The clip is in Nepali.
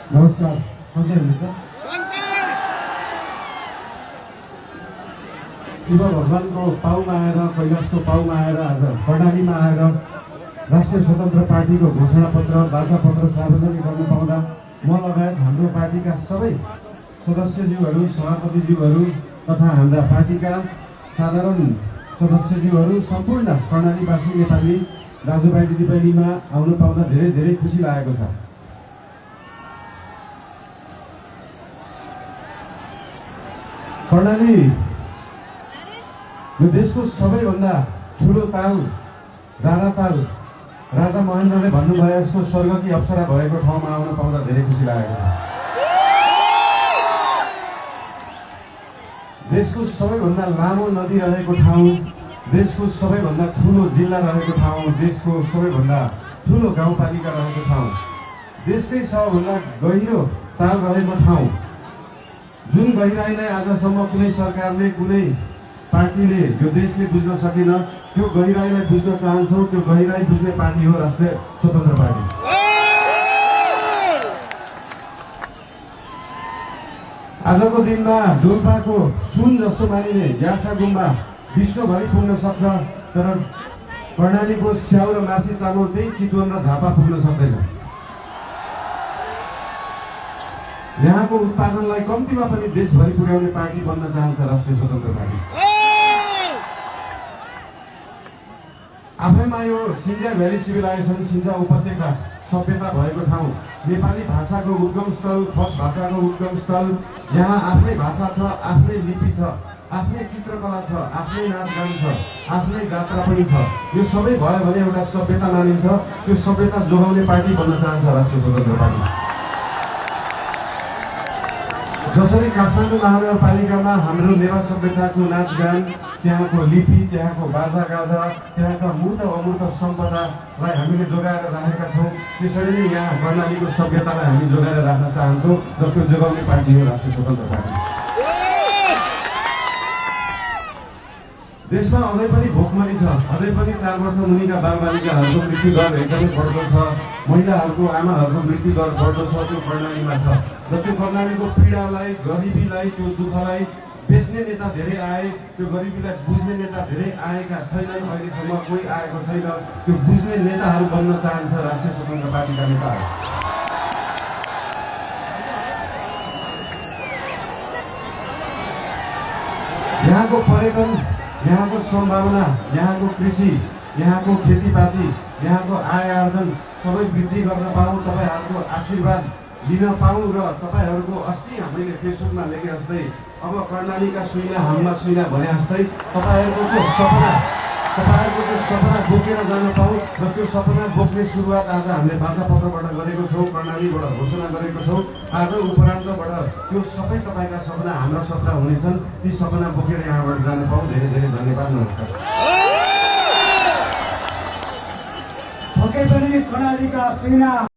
नमस्कार, सन्चै हुनुहुन्छ? शिव भगवानको पाउमा आएर, कैलाशको पाउमा आएर, आज कर्णालीमा आएर राष्ट्रिय स्वतन्त्र पार्टीको घोषणापत्र बाचापत्र सार्वजनिक गर्न पाउँदा म लगायत हाम्रो पार्टीका सबै सदस्यज्यूहरू, सभापतिज्यूहरू तथा हाम्रा पार्टीका साधारण सदस्यज्यूहरू, सम्पूर्ण कर्णालीवासी नेपाली दाजुभाइ दिदीबहिनीमा आउन पाउँदा धेरै धेरै खुसी लागेको छ। कर्णाली यो देशको सबैभन्दा ठुलो ताल, राणा ताल, राजा महेन्द्रले भन्नुभयो जस्तो स्वर्गकी अप्सरा भएको ठाउँमा आउन पाउँदा धेरै खुसी लागेको छ। देशको सबैभन्दा लामो नदी रहेको ठाउँ, देशको सबैभन्दा ठुलो जिल्ला रहेको ठाउँ, देशको सबैभन्दा ठुलो गाउँपालिका रहेको ठाउँ, देशकै सबभन्दा गहिरो ताल रहेको ठाउँ, जुन गहिराईलाई आजसम्म कुनै सरकारले, कुनै पार्टीले, यो देशले बुझ्न सकेन, त्यो गहिराईलाई बुझ्न चाहन्छौँ। त्यो गहिराई बुझ्ने पार्टी हो राष्ट्रिय स्वतन्त्र पार्टी। आजको दिनमा डोल्पाको सुन जस्तो मानिने ग्यासा गुम्बा विश्वभरि पुग्न सक्छ, तर कर्णालीको स्याउ र मासी चामल त्यही चितवन र झापा पुग्न सक्दैन। यहाँको उत्पादनलाई कम्तीमा पनि देशभरि पुर्याउने पार्टी बन्न चाहन्छ राष्ट्रिय स्वतन्त्र पार्टी। आफैमा यो सिन्जा भ्याली सिभिलाइजेसन, सिन्जा उपत्यका सभ्यता भएको ठाउँ, नेपाली भाषाको उद्गम स्थल, खस भाषाको उद्गम स्थल, यहाँ आफ्नै भाषा छ, आफ्नै लिपि छ, आफ्नै चित्रकला छ, आफ्नै नाचगान छ, आफ्नै जात्रा पनि छ। यो सबै भयो भने एउटा सभ्यता मानिन्छ। त्यो सभ्यता जोगाउने पार्टी बन्न चाहन्छ राष्ट्रिय स्वतन्त्र पार्टी। जसरी काठमाडौँ महानगरपालिकामा हाम्रो नेवार सभ्यताको नाचगान, त्यहाँको लिपि, त्यहाँको बाजागाजा, त्यहाँका मूर्त अमूर्त सम्पदालाई हामीले जोगाएर राखेका छौँ, त्यसरी नै यहाँ कर्णालीको सभ्यतालाई हामी जोगाएर राख्न चाहन्छौँ र त्यो जोगाउने पार्टी हो राष्ट्रिय स्वतन्त्र पार्टी। देशमा अझै पनि भोकमरी छ, अझै पनि 4 वर्ष मुनिका बालबालिकाहरूको मृत्यु दर एकदमै बढ्दो छ, महिलाहरूको, आमाहरूको मृत्यु दर बढ्दो छ। त्यो कर्णालीमा छ र त्यो कर्णालीको पीडालाई, गरिबीलाई, त्यो दुःखलाई बेच्ने नेता धेरै आए, त्यो गरिबीलाई बुझ्ने नेता धेरै आएका छैनन्। अहिलेसम्म कोही आएको छैन। त्यो बुझ्ने नेताहरू बन्न चाहन्छ राष्ट्रिय स्वतन्त्र पार्टीका नेताहरू। यहाँको पर्यटन, यहाँको सम्भावना, यहाँको कृषि, यहाँको खेतीपाती, यहाँको आय आर्जन सबै वृद्धि गर्न पाऊँ, तपाईँहरूको आशीर्वाद लिन पाऊँ र तपाईँहरूको अस्ति हामीले फेसबुकमा लेखे जस्तै अब कर्णालीका सुइना हाम्रा सुइना भने जस्तै तपाईँहरूको त्यो सपना बोकेर जान पाऊँ र त्यो सपना बोक्ने सुरुवात आज हामीले बाचापत्रबाट गरेको छौँ, कर्णालीबाट घोषणा गरेको छौँ। आज उपरान्तबाट त्यो सबै तपाईँका सपना हाम्रा सपना हुनेछन्। ती सपना बोकेर यहाँबाट जान पाऊँ। धेरै धेरै धन्यवाद। नमस्कार। पक्कै पनि कर्णालीका सुइना